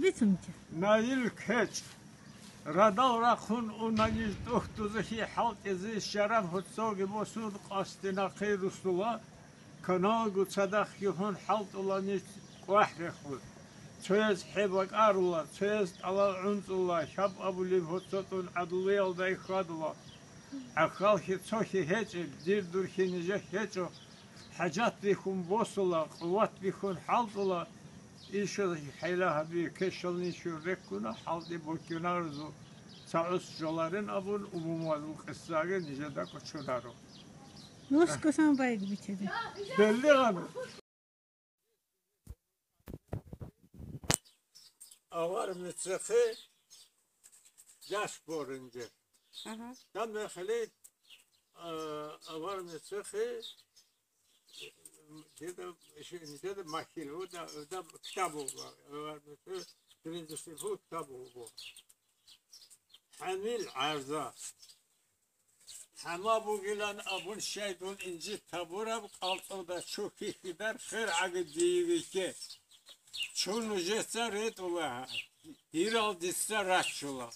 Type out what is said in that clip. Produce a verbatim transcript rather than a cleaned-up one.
Бицунги. Наил кечӀ. Радал рахъун уна ниж тӀухьдузехи хӀалтӀизе щараб гьоцоги босун къасде нахъе русула, каналго цадахъги гьун хӀалтӀула ниж кӀвахӀрехун. Цояз хӀеб бакӀарула, цояз тӀалал гӀунцӀула, хьаб абулеб гьоцотӀун гӀадлуялдай хьвадула. ГӀахьаллъи цохи гьечӀеб, дир дурхьи нижехь гьечӀо, хӀажат бихьун босула, къуват бихьун хӀалтӀула, ишал хӀела гьаби, кешал ничур реккуна, хӀалтӀи бокьунаразул ца гӀус жоларин абун, умумуазул къиссаги нижеда кӀочунаро. Нусго сан байг бичеде. Белли гъану. Авар мецехъе даш боринже. Ага. Там мехали, а, авар мецехъе, деда, деда махил, ода, ода ктабу, авар мецехъе, тридцать ктабу. ХӀамил гӀарза. ХӀама бугилан абун щайдул инжит табураб кӀалтӀуда чу хьихьидар хер гӀаги дие вихье. Чу нужеца ретӀула, гьирал дица раччула.